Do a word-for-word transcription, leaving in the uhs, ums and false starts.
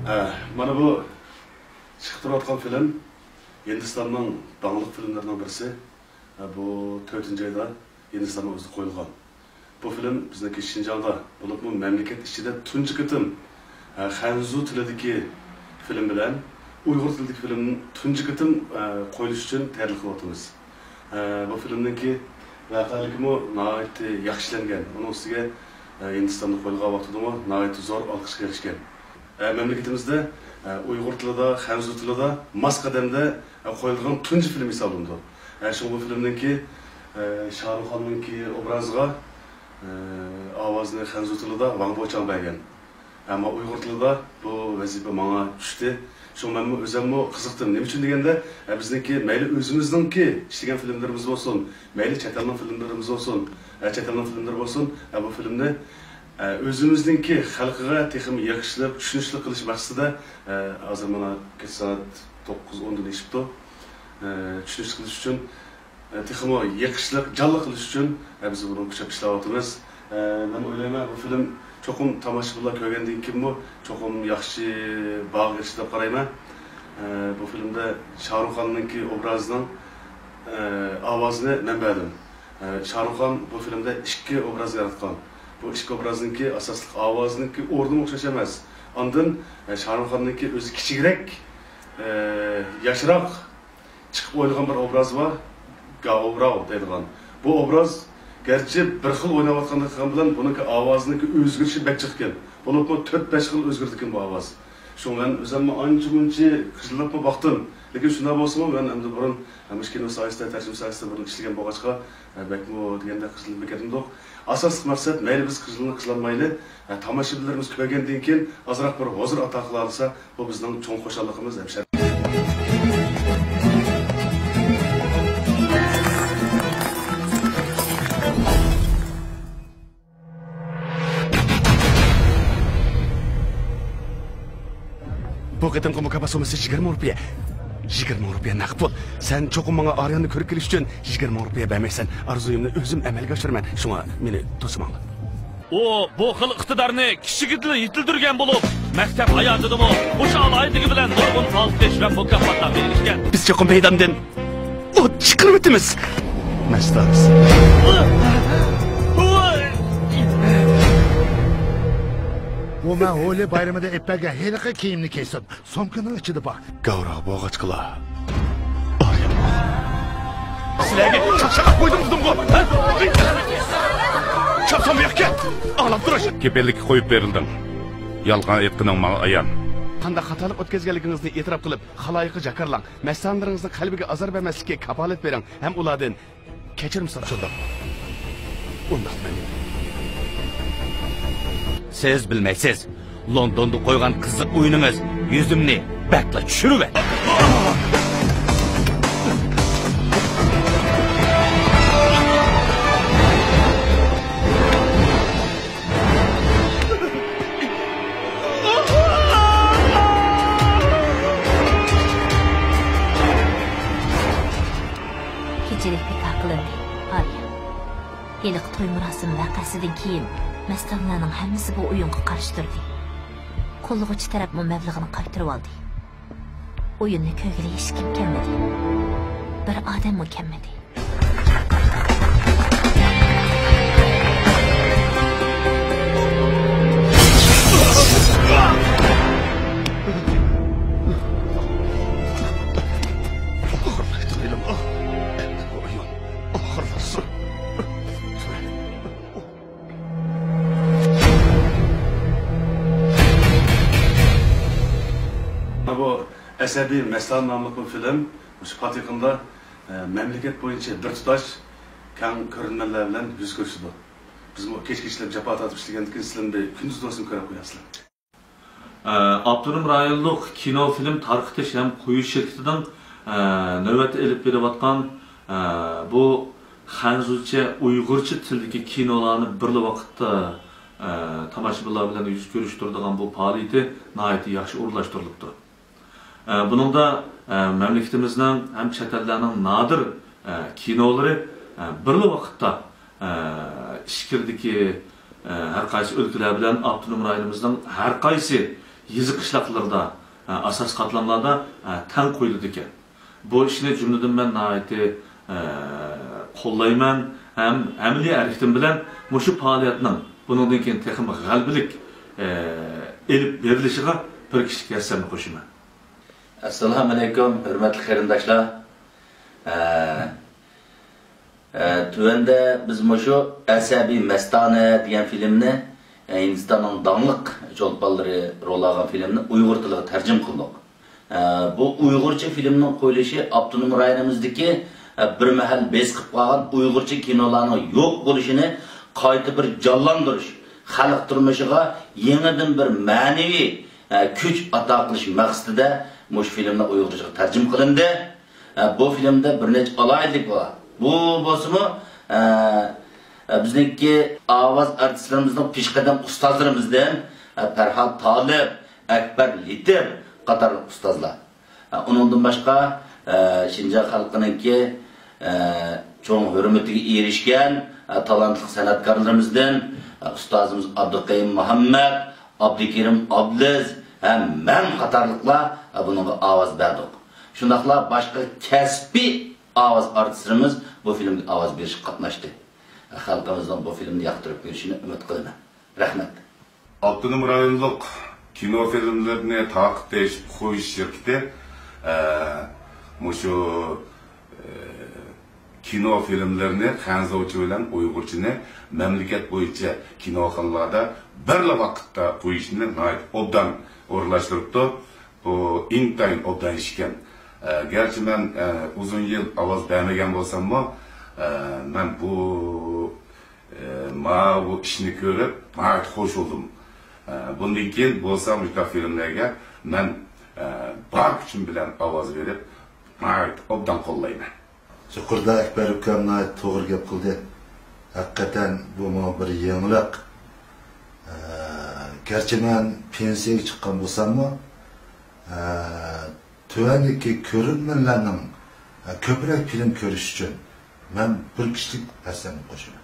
ھە، مانا بۇ چىقىپ تۇرۇۋاتقان فىلىم ھىندىستاننىڭ داڭلىق فىلىملىرىنىڭ بىرسى. ھە، بۇ تۆتىنچى ئايدا ھىندىستاننىڭ ئۆزىدە قويۇلغان. بۇ فىلىم بىزنىڭكى شىنجاڭدا، بولۇپمۇ مەملىكەت ئىچىدە تۇنجى قېتىم، ھە، خەنزۇ تىلىدىكى فىلىم بىلەن ئۇيغۇر تىلىدىكى فىلىم تۇنجى قېتىم، ھە، قويۇلۇش ئۈچۈن تەييارلىق قىلىۋاتىمىز. ھە، بۇ فىلىمنىڭكى ۋەقەلىكىمۇ ناھايىتى ياخشى ئىشلەنگەن. ئۇنىڭ ئۈستىگە، ھە، ھىندىستاندا قويۇلغان ۋاقتىدىمۇ ناھايىتى زور ئالقىشقا ئېرىشكەن. ئە، مەملىكىتىمىزدە، ئە، ئۇيغۇر تىلىدا، خەنزۇ تىلىدا ماس قەدەمدە، ئە، قويۇلغان تۇنجى فىلىم ھېسابلىنىدۇ. ئە، شۇڭا بۇ فىلىمنىڭكى، ئە، شاھرۇخ خاننىڭكى ئوبرازىغا، ئە، ئاۋازنى خەنزۇ تىلىدا ۋاڭ بوچاڭ بەرگەن. ئەمما ئۇيغۇر تىلىدا بۇ ۋەزىپە ماڭا چۈشتى. شۇڭا مەنمۇ ئۆزۈممۇ قىزىقتىم. نېمە ئۈچۈن دېگەندە، ئە، بىزنىڭكى مەيلى ئۆزىمىزنىڭكى ئىشلىگەن فىلىملىرىمىز بولسۇن، مەيلى چەت ئەلنىڭ فىلىملىرىمىز بولسۇن، ئە، چەت ئەلنىڭ فىلىملىرى بولسۇن، ئە، بۇ فىلىمنى ئە، ئۆزىمىزنىڭكى خەلقىگە تېخىمۇ يېقىشلىق، چۈشىنىشلىك قىلىش مەقسىتىدە، ئە، ھازىر مانا كېچە سائەت توققۇز ئوندىن ئېشىپتۇ. ئە، چۈشىنىشلىك قىلىش ئۈچۈن، ئە، تېخىمۇ يېقىشلىق، جانلىق قىلىش ئۈچۈن، ئە، بىز بۇنى كۈچەپ ئىشلەۋاتىمىز. ئە، مەن ئويلايمەن، بۇ فىلىم چوقۇم تاماشىبىنلار كۆرگەندىن كېيىنمۇ چوقۇم ياخشى باھاغا ئېرىشىدۇ دەپ قارايمەن. ئە، بۇ فىلىمدە شاھرۇخ خاننىڭكى ئوبرازىنىڭ، ئە، ئاۋازىنى مەن بەردىم. ئە، شاھرۇخ خان بۇ فىلىمدە ئىككى ئوبراز ياراتقان. بۇ ئىككى ئوبرازنىڭكى ئاساسلىق ئاۋازىنىڭكى ئورنىمۇ ئوخشاش ئەمەس. ئاندىن، ئە، شاھرۇخ خاننىڭكى ئۆزى كىچىكرەك، ئە، ياشراق چىقىپ ئوينىغان بىر ئوبراز بار، گاۋراۋ دەيدىغان. بۇ ئوبراز گەرچە بىر خىل ئويناۋاتقانلىقى بىلەن بۇنىڭكى ئاۋازىنىڭكى ئۆزگىرىشى بەك جىقكەن. بولۇپمۇ تۆت-بەش خىل ئۆزگىرىدىكەن بۇ ئاۋاز. شۇڭا مەن ئۆزۈممۇ ئانچە-مۇنچە قىينىلىپمۇ باقتىم. لېكىن شۇنداق بولسىمۇ، مەن ئەمدى بۇرۇن، ئە، مۇشۇ كىنو ساھەسىدە، تەرجىمە ساھەسىدە بۇرۇن ئىشلىگەن بولغاچقا، ئە، بەكمۇ دېگەندەك قىينىلىپ كەتمىدۇق. ئاساسلىق مەقسەت، مەيلى بىز قىينىلىپ قىينالمايلى، ئە، تاماشىبىنلىرىمىز كۆرگەندىن كېيىن ئازراق بىر ھۇزۇر ئاتا قىلالىسا، بۇ بىزنىڭ چوڭ خۇشاللىقىمىز ھەم شەرىپىمىز. بۇ قېتىمقى مۇكاپات سوممىسى يىگىرمە مىڭ رۇپىيە. يىگىرمە مىڭ رۇپىيە نەق پۇل. سەن چوقۇم ماڭا ئارياننى كۆرۈپ كېلىش ئۈچۈن يىگىرمە مىڭ رۇپىيە بەرمەيسەن. ئارزۇيۇمنى ئۆزۈم ئەمەلگە ئاشۇرىمەن. شۇڭا مېنى توسىماڭلار. ئۇ بۇ خىل ئىقتىدارنى كىچىكىدىلا يېتىلدۈرگەن بولۇپ، مەكتەپ ھاياتىدىمۇ مۇشۇ ئالاھىدىلىكى بىلەن نۇرغۇن ئالقىش ۋە مۇكاپاتلارغا ئېرىشكەن. بىز چوقۇم مەيداندىن ئوت چىقىرىۋېتىمىز. مەستانىسى. بۇ مەن ھولى بايرىمىدا ئېلىپ بەرگەن ھېلىقى كىيىمنى كىيسۇن. سومكىنىڭ ئىچىدە بار. گاۋراۋ بولغاچقىلا. ئاريان. سىلەرگە چاقچاق قويدۇم دېدىمغۇ. چاپسان بۇ ياققا كەل. ئاڭلاپ تۇرۇش. كېپىللىككە قويۇپ بېرىلدىڭ. يالغان ئېيتقىنىڭ ماڭا ئايان. قانداق خاتالىق ئۆتكۈزگەنلىكىڭىزنى ئېتىراپ قىلىپ، خالايىققا جاكارلاڭ. مەستانىلىرىڭىزنىڭ قەلبىگە ئازار بەرمەسلىككە كاپالەت بېرىڭ ھەم ئۇلاردىن كەچۈرۈم سورىشىڭ. ئۇنداق مەن. سىز بىلمەيسىز. لوندوندا قويغان قىزىق ئويۇنىڭىز يۈزۈمنى بەكلا چۈشۈرۈۋەتتى. كېچىلىك بىكار قىلىندى، ئاريا. ھېلىقى توي مۇراسىم ۋەقەسىدىن كېيىن مەستانىلەرنىڭ ھەممىسى بۇ ئويۇنغا قارشى تۇردى. قوللىغۇچى تەرەپمۇ مەبلىغىنى قايتۇرۇۋالدى. ئويۇننى كۆرگىلى ھېچكىم كەلمىدى. بىر ئادەممۇ كەلمىدى. بۇ ئەسەبىي مەستانە ناملىق بۇ فىلىم مۇشۇ پات يېقىندا، ئە، مەملىكەت بويىچە بىر تۇتاش كەڭ كۆرۈرمەنلەر بىلەن يۈز كۆرۈشىدۇ. بىزمۇ كېچە-كېچىلەپ جاپا تارتىپ ئىشلىگەندىن كېيىن سىلەرنى بىر كۈندۈزدىن باشلاپ كۆرۈپ قويارسىلەر. ئە، ئاپتونوم رايونلۇق كىنو فىلىم تارقىتىش ھەم قويۇش شىركىتىنىڭ، ئە، نۆۋەتتە ئېلىپ بېرىۋاتقان، ئە، بۇ خەنزۇچە، ئۇيغۇرچە تىلدىكى كىنولارنى بىرلا ۋاقىتتا، ئە، تاماشىبىنلار بىلەن يۈز كۆرۈشتۈرىدىغان بۇ پائالىيىتى ناھايىتى ياخشى ئورۇنلاشتۇرۇلۇپتۇ. ئە، بۇنىڭدا، ئە، مەملىكىتىمىزنىڭ ھەم چەت ئەللەرنىڭ نادىر، ئە، كىنولىرى، ئە، بىرلا ۋاقىتتا، ئە، ئىچكىرىدىكى، ئە، ھەر قايسى ئۆلكىلەر بىلەن ئاپتونوم رايونىمىزنىڭ ھەر قايسى يېزا قىشلاقلىرىدا، ئە، ئاساسىي قاتلاملاردا، ئە، تەڭ قويۇلىدىكەن. بۇ ئىشنى جۈملىدىن مەن ناھايىتى، ئە، قوللايمەن ھەم ئەمەلىي ھەرىكىتىم بىلەن مۇشۇ پائالىيەتنىڭ بۇنىڭدىن كېيىن تېخىمۇ غەلىبىلىك، ئە، ئېلىپ بېرىلىشىغا بىر كىشىلىك ھەسسەمنى قوشىمەن. ئەسسالامۇئەلەيكۇم، ھۆرمەتلىك قېرىنداشلار. ئە، ئە، تۆۋەندە بىز مۇشۇ ئەسەبىي مەستانە دېگەن فىلىمنى، ئە، ھىندىستاننىڭ داڭلىق چولپانلىرى رول ئالغان فىلىمنى ئۇيغۇر تىلىغا تەرجىمە قىلدۇق. ئە، بۇ ئۇيغۇرچە فىلىمنىڭ قويۇلۇشى ئاپتونوم رايونىمىزدىكى، ئە، بىر مەھەل بېسىقىپ قالغان ئۇيغۇرچە كىنولارنىڭ يوق بولۇشىنى قايتا بىر جانلاندۇرۇش، خەلق تۇرمۇشىغا يېڭىدىن بىر مەنىۋى، ئە، كۈچ ئاتا قىلىش مەقسىتىدە مۇشۇ فىلىملار ئۇيغۇرچىغا تەرجىمە قىلىندى. ئە، بۇ فىلىمدە بىر نەچچە ئالاھىدىلىك بار. بۇ بولسىمۇ، ئە، ئە، بىزنىڭكى ئاۋاز ئارتىسلىرىمىزنىڭ پېشقەدەم ئۇستازلىرىمىزدىن، ئە، پەرھات تالىپ، ئەكبەر لېتىپ قاتارلىق ئۇستازلار. ئە، ئۇنىڭدىن باشقا، ئە، شىنجاڭ خەلقىنىڭكى، ئە، چوڭ ھۆرمىتىگە ئېرىشكەن، ئە، تالانتلىق سەنئەتكارلىرىمىزدىن، ئە، ئۇستازىمىز ئابدۇقەييۇم مۇھەممەد، ئابدۇكېرىم ئابلىز ھەم مەن قاتارلىقلار، ئە، بۇنىڭغا ئاۋاز بەردۇق. شۇنداقلا باشقا كەسپىي ئاۋاز ئارتىسلىرىمىز بۇ فىلىمگە ئاۋاز بېرىشكە قاتناشتى. خەلقىمىزنىڭ بۇ فىلىمنى ياقتۇرۇپ كۆرۈشىنى ئۈمىد قىلىمەن. رەھمەت. ئاپتونوم رايونلۇق كىنو فىلىملىرىنى تارقىتىش، قويۇش شىركىتى، ئە، مۇشۇ، ئە، كىنو فىلىملىرىنى خەنزۇچە بىلەن ئۇيغۇرچىنى مەملىكەت بويىچە كىنوخانىلاردا بىرلا ۋاقىتتا قويۇشنى ناھايىتى ئوبدان ئورۇنلاشتۇرۇپتۇ. بۇ ئىنتايىن ئوبدان ئىش ئىكەن. ئە، گەرچە مەن، ئە، ئۇزۇن يىل ئاۋاز بەرمىگەن بولساممۇ، ئە، مەن بۇ، ئە، ماۋۇ ئىشنى كۆرۈپ ناھايىتى خوش بولدۇم. ئە، بۇندىن كېيىن بولسا مۇشۇنداق فىلىملەرگە مەن، ئە، بار كۈچۈم بىلەن ئاۋاز بېرىپ، ناھايىتى ئوبدان قوللايمەن. يۇقىرىدا ئەكبەر ئۇكام ناھايىتى توغرا گەپ قىلدى. ھەقىقەتەن بۇمۇ بىر يېڭىلىق. ئە، گەرچە مەن پېنسىيەگە چىققان بولساممۇ، ئە، تۆۋەندىكى كۆرۈرمەنلەرنىڭ، ئە، كۆپرەك فىلىم كۆرۈشى ئۈچۈن مەن بىر كىشىلىك ھەسسەمنى قوشىمەن.